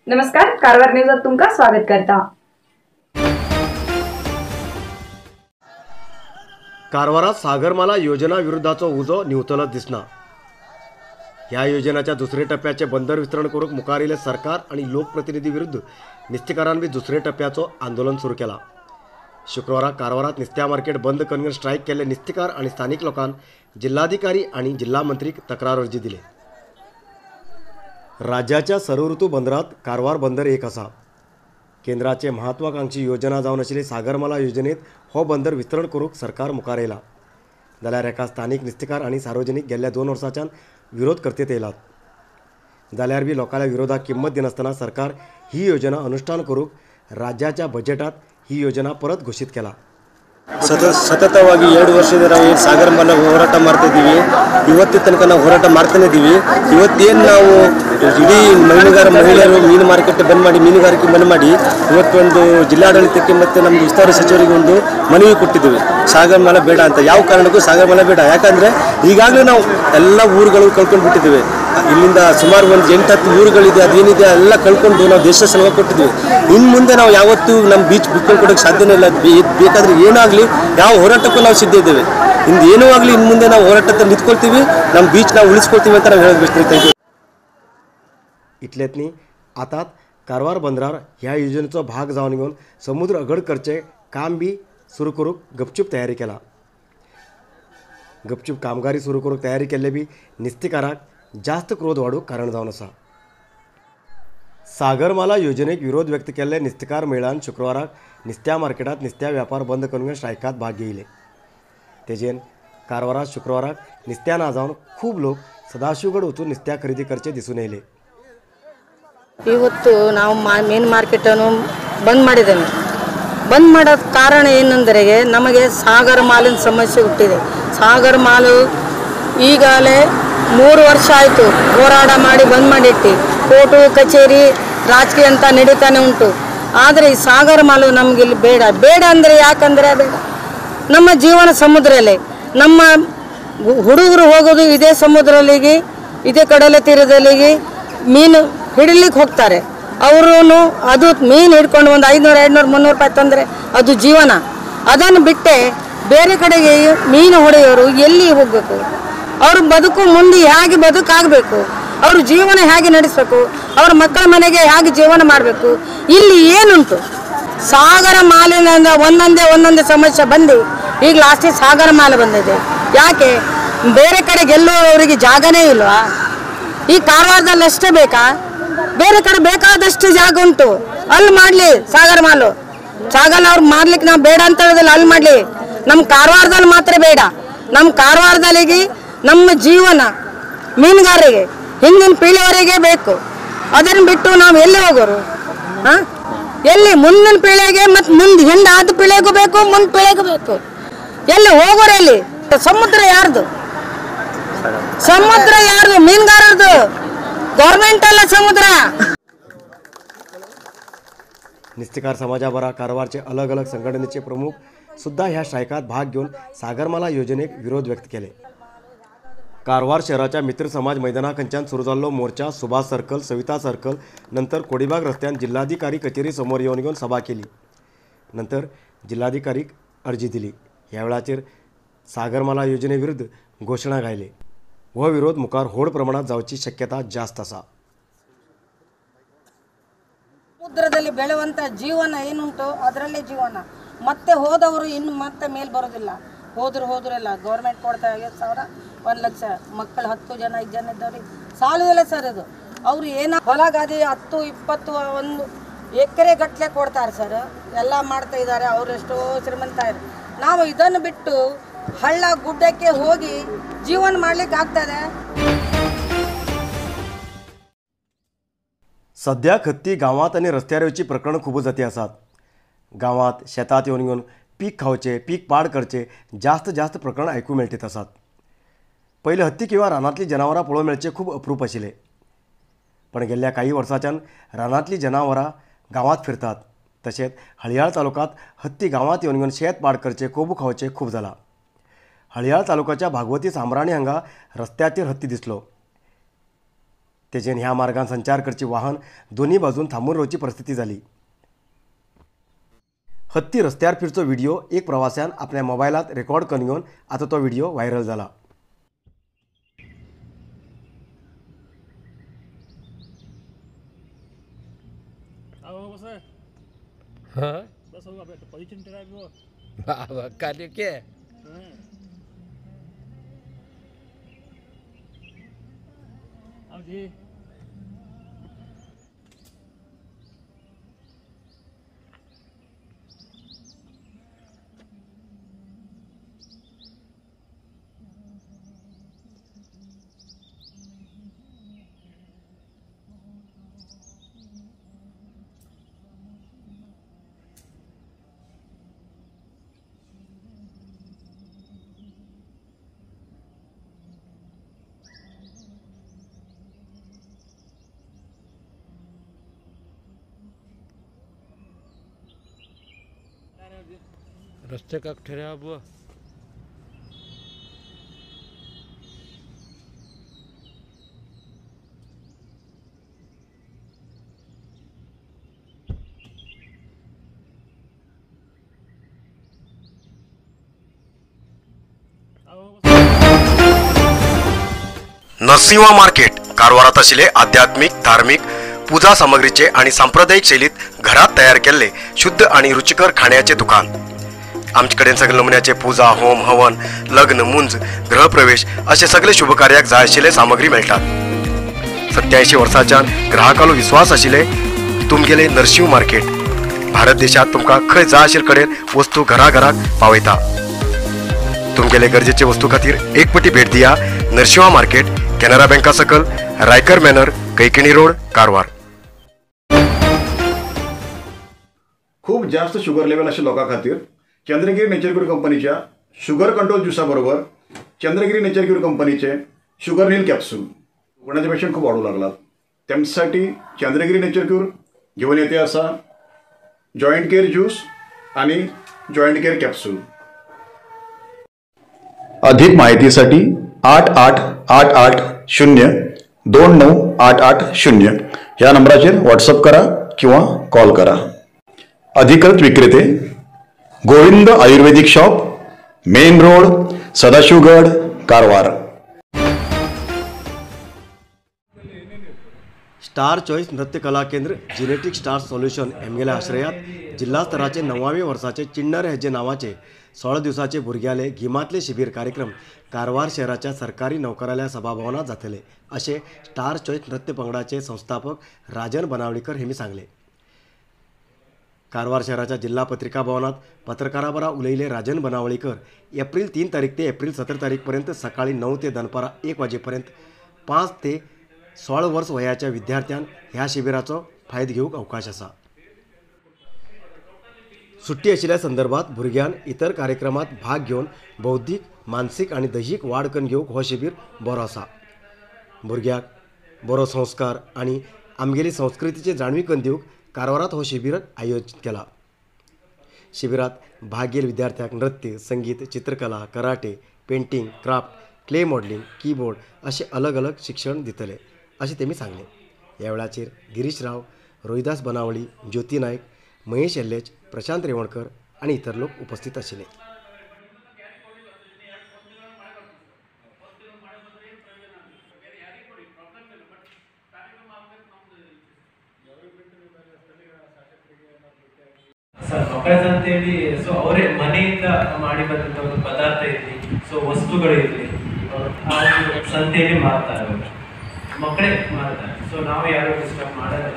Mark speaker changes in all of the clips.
Speaker 1: नमस्कार, कारवार न्यूजात तुमका स्वागत करता।
Speaker 2: कारवारात सागरमाला योजना विरुद्धाचो उजो न्हिवतलोच दिसना। ह्या योजनाच्या दुसरे टप्प्याचे बंदर वितरण करूंक मुखार येयले सरकार आनी लोकप्रतिनिधी विरुद्ध नुस्तेकारान बी दुसरे टप्प्याचो आंदोलन सुरू केला। शुक्रवारा कारवारात नुस्त्या मार्केट बंद करून स्ट्रायक केल्ले नुस्तेकार आनी स्थानिक लोकांक जिल्हाधिकारी आनी जिल्हा मंत्रीक तक्रार अर्जी दिले। राज्याच्या सर्वऋतू बंदरात कारवार बंदर एक आसा। केंद्राचे महत्वाकांक्षी योजना जावन आशिल्ली सागरमाला योजनेत हो बंदर वितरण करूंक सरकार मुखार येयला। जाल्यार एका स्थानिक नुस्तेकार आनी सार्वजनिक गेल्ल्या 2 वर्सांच्यान विरोध करतीत येयलात। जाल्यार बी लोकांल्या विरोधाक किंमत दिनासतना सरकार ही योजना अनुष्ठान करूंक राज्याच्या बजेटात ही योजना परत घोषित केला।
Speaker 3: ಸತತವಾಗಿ 2 ವರ್ಷದಿಂದ ನಾವು ಏನು ಸಾಗರಮಾಲ ಹೋರಾಟ ಮಾಡ್ತಾ ಇದ್ದೀವಿ, ಇವತ್ತು ತನಕ ನಾವು ಹೋರಾಟ ಮಾಡ್ತಾನೆ ಇದ್ದೀವಿ. ಇವತ್ತೇನು ನಾವು ಇಡೀ ಮೀನುಗಾರ ಮಹಿಳೆಯರು ಮೀನು ಮಾರುಕಟ್ಟೆ ಬಂದ್ ಮಾಡಿ, ಮೀನುಗಾರಿಕೆ ಬಂದ್ ಮಾಡಿ ಇವತ್ತೊಂದು ಜಿಲ್ಲಾಡಳಿತಕ್ಕೆ ಮತ್ತು ನಮ್ಮ ಉಸ್ತುವಾರಿ ಸಚಿವರಿಗೆ ಒಂದು ಮನವಿ ಕೊಟ್ಟಿದ್ದೀವಿ, ಸಾಗರಮಾಲ ಬೇಡ ಅಂತ. ಯಾವ ಕಾರಣಕ್ಕೂ ಸಾಗರಮಾಲ ಬೇಡ. ಯಾಕಂದರೆ ಈಗಾಗಲೇ ನಾವು ಎಲ್ಲ ಊರುಗಳು ಕಳ್ಕೊಂಡು ಬಿಟ್ಟಿದ್ದೀವಿ. ಇಲ್ಲಿಂದ ಸುಮಾರು ಒಂದು 8-10 ಊರುಗಳಿದೆ, ಅದೇನಿದೆ ಎಲ್ಲ ಕಳ್ಕೊಂಡು ನಾವು ದೇಶ ಸಲುವಾಗಿ ಕೊಟ್ಟಿದ್ದೀವಿ. ಇನ್ನು ಮುಂದೆ ನಾವು ಯಾವತ್ತೂ ನಮ್ಮ ಬೀಚ್ ಬಿಟ್ಕೊಂಡು ಕೊಡೋಕ್ಕೆ ಸಾಧ್ಯನೇ ಇಲ್ಲ. ಬೇಕಾದರೆ ಏನಾಗಲಿ, ಯಾವ ಹೋರಾಟಕ್ಕೂ ನಾವು ಸಿದ್ಧ ಇದ್ದೇವೆ. ಇಂದು ಏನೂ ಆಗಲಿ, ಇನ್ನು ಮುಂದೆ ನಾವು ಹೋರಾಟದಲ್ಲಿ ನಿಂತ್ಕೊಳ್ತೀವಿ, ನಮ್ಮ ಬೀಚ್ ನಾವು ಉಳಿಸ್ಕೊಳ್ತೀವಿ ಅಂತ ನಾವು ಹೇಳೋದು ಬೆಸ್ಟ್. Thank you.
Speaker 2: इतलेंच न्ही, आतां कारवार बंदरार ह्या योजनेचो भाग जावन घेवन समुद्र अगड करचें काम बी सुरू करूंक गपचूप तयारी केला. गपचूप कामगारी सुरू करूंक तयारी केल्ले बी नुस्तेकारांक जास्त क्रोध वाडूंक कारण जावन आसा. सागरमाला योजनेक विरोध व्यक्त केल्ले नुस्तेकार मेळान शुक्रवाराक नुस्त्या मार्केटांत नुस्त्या व्यापार बंद करून स्ट्रायकांत भाग घेयले. तेजेन कारवारात शुक्रवाराक नुस्त्या ना जावन खूब लोक सदाशिवगड वचून नुस्त्या खरेदी करचे दिसून येयले.
Speaker 4: ಇವತ್ತು ನಾವು ಮೀನು ಮಾರ್ಕೆಟನ್ನು ಬಂದ್ ಮಾಡಿದ್ದೇನೆ. ಬಂದ್ ಮಾಡೋದು ಕಾರಣ ಏನಂದರೆ, ನಮಗೆ ಸಾಗರ ಮಾಲಿನ ಸಮಸ್ಯೆ ಹುಟ್ಟಿದೆ. ಸಾಗರ ಮಾಲು ಈಗಲೇ 3 ವರ್ಷ ಆಯಿತು ಹೋರಾಟ ಮಾಡಿ ಬಂದ್ ಮಾಡಿಟ್ಟು, ಕೋರ್ಟು ಕಚೇರಿ ರಾಜಕೀಯ ಅಂತ ನಡೀತಾನೆ ಉಂಟು. ಆದರೆ ಈ ಸಾಗರ ಮಾಲು ನಮಗಿಲ್ಲಿ ಬೇಡ. ಬೇಡ ಅಂದರೆ ಯಾಕಂದರೆ ಬೇಡ, ನಮ್ಮ ಜೀವನ ಸಮುದ್ರಲ್ಲೇ. ನಮ್ಮ ಹುಡುಗರು ಹೋಗೋದು ಇದೇ ಸಮುದ್ರಲ್ಲಿಗೆ, ಇದೇ ಕಡಲ ತೀರದಲ್ಲಿಗೆ ಮೀನು ಹಿಡಿಲಿಕ್ಕೆ ಹೋಗ್ತಾರೆ. ಅವರು ಅದು ಮೀನು ಹಿಡ್ಕೊಂಡು ಒಂದು 500, 200, 300 ರೂಪಾಯಿ ತಂದರೆ ಅದು ಜೀವನ. ಅದನ್ನು ಬಿಟ್ಟೆ ಬೇರೆ ಕಡೆಗೆ ಮೀನು ಹೊಡೆಯೋರು ಎಲ್ಲಿ ಹೋಗಬೇಕು? ಅವ್ರ ಬದುಕು ಮುಂದೆ ಹೇಗೆ ಬದುಕಾಗಬೇಕು? ಅವ್ರ ಜೀವನ ಹೇಗೆ ನಡೆಸಬೇಕು? ಅವ್ರ ಮಕ್ಕಳ ಮನೆಗೆ ಹೇಗೆ ಜೀವನ ಮಾಡಬೇಕು? ಇಲ್ಲಿ ಏನುಂಟು? ಸಾಗರ ಮಾಲಿನಿಂದ ಒಂದೊಂದೇ ಒಂದೊಂದೇ ಸಮಸ್ಯೆ ಬಂದು ಈಗ ಲಾಸ್ಟಿಗೆ ಸಾಗರ ಮಾಲು ಬಂದಿದೆ. ಯಾಕೆ ಬೇರೆ ಕಡೆ ಗೆಲ್ಲುವವರಿಗೆ ಜಾಗನೇ ಇಲ್ವಾ? ಈ ಕಾರವಾರದಲ್ಲಿ ಅಷ್ಟೇ ಬೇಕಾ? ಬೇರೆ ಕಡೆ ಬೇಕಾದಷ್ಟು ಜಾಗ ಉಂಟು, ಅಲ್ಲಿ ಮಾಡಲಿ ಸಾಗರ ಮಾಲು. ಸಾಗರ ಅವ್ರು ಮಾಡ್ಲಿಕ್ಕೆ ನಾವು ಬೇಡ ಅಂತ ಹೇಳೋದಿಲ್ಲ, ಅಲ್ಲಿ ಮಾಡಲಿ. ನಮ್ಮ ಕಾರವಾರದಲ್ಲಿ ಮಾತ್ರ ಬೇಡ. ನಮ್ಮ ಕಾರವಾರದಲ್ಲಿಗೆ ನಮ್ಮ ಜೀವನ ಮೀನುಗಾರರಿಗೆ ಹಿಂದಿನ ಪೀಳಿಗೆಯವರೆಗೆ ಬೇಕು. ಅದನ್ನು ಬಿಟ್ಟು ನಾವು ಎಲ್ಲಿ ಹೋಗೋರು? ಹಾಂ, ಎಲ್ಲಿ ಮುಂದಿನ ಪೀಳಿಗೆ ಮತ್ತು ಮುಂದೆ ಹಿಂದೆ ಆದ ಪೀಳಿಗೆಗೂ ಬೇಕು, ಮುಂದೆ ಪೀಳಿಗೆಗೂ ಬೇಕು. ಎಲ್ಲಿ ಹೋಗೋರು? ಎಲ್ಲಿ ಸಮುದ್ರ ಯಾರ್ದು? ಸಮುದ್ರ ಯಾರ್ದು? ಮೀನುಗಾರರದು. ಗೌರ್ಮೆಂಟ್ ಅಲ್ಲ ಸಮುದ್ರ.
Speaker 2: नुस्तेकार समाजाबरा कारवारचे अलग अलग संघटनेचे प्रमुख सुद्धा ह्या स्ट्रायकात भाग घेवन सागरमाला योजनेक विरोध व्यक्त केले. कारवार शहराच्या मित्र समाज मैदाना खंयच्यान सुरू जाल्लो मोर्चा सुभाष सर्कल, सविता सर्कल, नंतर कोडीबाग रस्त्यान जिल्हाधिकारी कचेरी समोर येवन घेवन सभा केली. नंतर जिल्हाधिकारीक अर्जी दिली. ह्या वेळाचेर सागरमाला योजने विरुद्ध घोषणा गायले. हो विरोध मुखार व्हड प्रमाणात जावची शक्यता जास्त आसा.
Speaker 4: ಸಮುದ್ರದಲ್ಲಿ ಬೆಳೆಯುವಂಥ ಜೀವನ ಏನುಂಟು ಅದರಲ್ಲೇ ಜೀವನ. ಮತ್ತೆ ಹೋದವರು ಇನ್ನು ಮತ್ತೆ ಮೇಲೆ ಬರೋದಿಲ್ಲ. ಹೋದ್ರು ಹೋದ್ರೆಲ್ಲ ಗೌರ್ಮೆಂಟ್ ಕೊಡ್ತಾ 50,000, 1 ಲಕ್ಷ. ಮಕ್ಕಳು 10 ಜನ 5 ಜನ ಇದ್ದವ್ರಿಗೆ ಸಾಲುದಿಲ್ಲ ಸರ್. ಅದು ಅವರು ಏನೋ ಹೊಲ ಗಾದಿ 10, 20, 1 ಎಕರೆ ಗಟ್ಟಲೆ ಕೊಡ್ತಾರೆ ಸರ್. ಎಲ್ಲ ಮಾಡ್ತಾ ಇದ್ದಾರೆ ಅವರು, ಎಷ್ಟೋ ಶ್ರೀಮಂತ. ನಾವು ಇದನ್ನು ಬಿಟ್ಟು ಹಳ್ಳ ಗುಡ್ಡಕ್ಕೆ ಹೋಗಿ ಜೀವನ ಮಾಡ್ಲಿಕ್ಕೆ ಆಗ್ತದೆ?
Speaker 2: सद्याक हत्ती गांवांत आनी रस्त्यार येवची प्रकरणां खूब जाती आसात. गांवांत शेतांत येवन घेवन पीक खावचें, पीक पाड करचें जास्त जास्त प्रकरण आयकूंक मेळटीत आसात. पयलीं हत्ती किंवा रानांतलीं जनावरां पळोवंक मेळचें खूब अप्रूप आशिल्लें, पण गेल्ल्या काही वर्सांच्यान रानांतलीं जनावरां गांवांत फिरतात. तशेंच हळियाळ तालुक्यांत हत्ती गांवांत येवन घेवन शेत पाड करचें, कोबू खावचें खूब जालां. हळियाळ तालुक्याच्या भागवती सामराणी हांगा रस्त्याचेर हत्ती दिसलो. तेजेन ह्या मार्गान संचार करची वाहन दोन्ही बाजून थांबून रावची परिस्थिती जाली. हत्ती रस्त्यार फिरचो व्हिडिओ एक प्रवाशान आपल्या मोबायलात रेकॉर्ड करून घेवन आतां तो व्हिडिओ व्हायरल जाला.
Speaker 5: रस्ते का ठहरा बुआ.
Speaker 2: नरसिंहा मार्केट कारवारात आशिल्ले आध्यात्मिक, धार्मिक पूजा सामग्रीचे आणि सांप्रदायिक शैलीत घरात तयार केल्ले शुद्ध आणि रुचिकर खाण्याचे दुकान. आमचे कडेन सगळे नमुन्याचे पूजा, होम, हवन, लग्न, मुंज, गृहप्रवेश असे सगळे शुभकार्याक जाय आशिल्ले सामग्री मेळटात. 87 वर्सांच्यान ग्राहकालो विश्वास आशिल्ले तुमगेले नरसिंह मार्केट भारत देशात तुमकां खंय जाय आशिल्ले कडेन वस्तू घराघराक पावयता. तुमगेले गरजेचे वस्तू खातीर एक पटी भेट दिया नरसिंहा मार्केट, केनरा बँका सकल, रायकर मॅनर, कैकिणी रोड, कारवार.
Speaker 6: खूप जास्त शुगर लेवल आशिल्ल्या लोकां खातीर चंद्रगिरी नेचर क्यूर कंपनीच्या शुगर कंट्रोल ज्युसा बरोबर चंद्रगिरी नेचर क्यूर कंपनीचे शुगर नील कॅप्सूल. कोणाचे पेशंट खूप वाढू लागलात त्यांच्यासाठी चंद्रगिरी नेचर क्यूर घेऊन येते असा जॉईंट केअर ज्यूस आणि जॉईंट केअर कॅप्सूल. अधिक माहितीसाठी 888 8 0 2 9 8 8 0 ह्या नंबराचेर व्हॉट्सअप करा किंवा कॉल करा. अधिकृत विक्रेते Govind Ayurvedic shop, main road, Sadashivgad, Karwar.
Speaker 2: Star choice नृत्य कला केंद्र जेनेटिक स्टार सोल्युशन हेमगेल्या आश्रयात जिल्हा स्तराचे 9व्या वर्साचे चिन्नर हेजे नावाचे 16 दिवसाचे भुरग्याले गिमातले शिबीर कार्यक्रम कारवार शहराच्या सरकारी नौकरालय सभाभवनात जातले असे स्टार चॉईस नृत्य पंगडाचे संस्थापक राजन बनावळीकर हेमी सांगले. कारवार शहराच्या जिल्हा पत्रिका भवनात पत्रकाराबरोबर उलयले राजन बनावळीकर एप्रिल 3 तारीख ते एप्रिल 17 तारीखपर्यंत सकाळी 9 ते दनपारा 1 वाजेपर्यंत 5 ते 16 वर्स वयाच्या विद्यार्थ्यांक ह्या शिबिराचो फायदो घेवंक अवकाश आसा. सुट्टी आशिल्ल्या संदर्भात भुरग्यान इतर कार्यक्रमात भाग घेवन बौद्धीक, मानसीक आनी दैहीक वाड करून घेवंक हो शिबीर बरो आसा. भुरग्याक बरो संस्कार आनी आमगेली संस्कृतीची जाणवीक करून दिवंक कारवारात हो शिबीर आयोजित केला. शिबिरात भाग घेयिल्ल्या विद्यार्थ्यांक नृत्य, संगीत, चित्रकला, karate, painting, craft, clay modelling, keyboard अशें अलग अलग शिक्षण दितले अशें तेमी सांगलें. ह्या वेळाचेर गिरीश राव, रोहिदास बनावळी, ज्योती नायक, महेश एल्लेच, प्रशांत रेवणकर आनी इतर लोक उपस्थित आशिल्ले.
Speaker 7: ಸರ್ ಬೊಕ್ಕಾಸ್ ಅಂತೇಳಿ ಸೊ ಅವರೇ ಮನೆಯಿಂದ ಮಾಡಿ ಬಂದಂಥ ಒಂದು ಪದಾರ್ಥ ಇರಲಿ, ಸೊ ವಸ್ತುಗಳು ಇರಲಿ, ಆ ಒಂದು ಸಂತೆಯಲ್ಲಿ ಮಾರ್ತಾರೆ, ಅವರು ಮಕ್ಕಳೇ ಮಾರ್ತಾರೆ. ಸೊ ನಾವು ಯಾರು ಡಿಸ್ಟರ್ಬ್ ಮಾಡಲ್ಲ.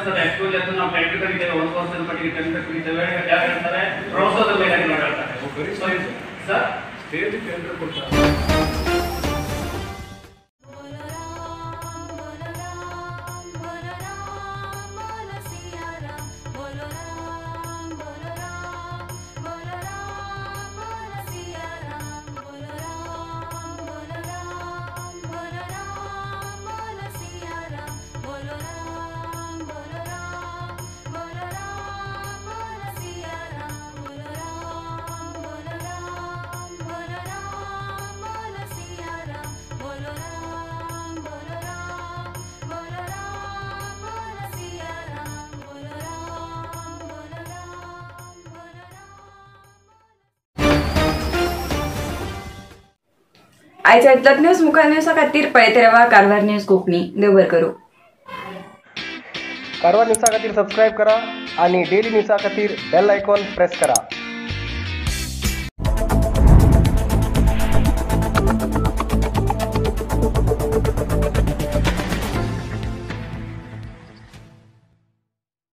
Speaker 8: ಸರ್ ಆಕ್ಚುಲಿ ಅದು ನಾವು ಟೆಂಟ್ ಕರೀತೇವೆ, ಒಂದು ವರ್ಷದ ಮಟ್ಟಿಗೆ ಟೆಂಟ್ ಕರೀತೇವೆ. ಯಾರು ಹೇಳ್ತಾರೆ ಪ್ರವಾಸದ ಮೇಲೆ ಹೇಳ್ತಾರೆ ಸರ್
Speaker 6: ಸ್ಟೇಜ್ ಟೆಂಡರ್ ಕೊಡ್ತಾರೆ.
Speaker 9: बोलो राम बोलो राम बोलो राम।
Speaker 1: आयच्या इतलोच न्यूज मुखार न्यूजा खातीर पळयत रावा कारवार न्यूज कोंकणी. देव बरें करूं.
Speaker 9: कारवार न्यूजा खातीर सबस्क्रायब करा आणि डेली न्यूजा खातीर बेल आयकॉन प्रेस करा.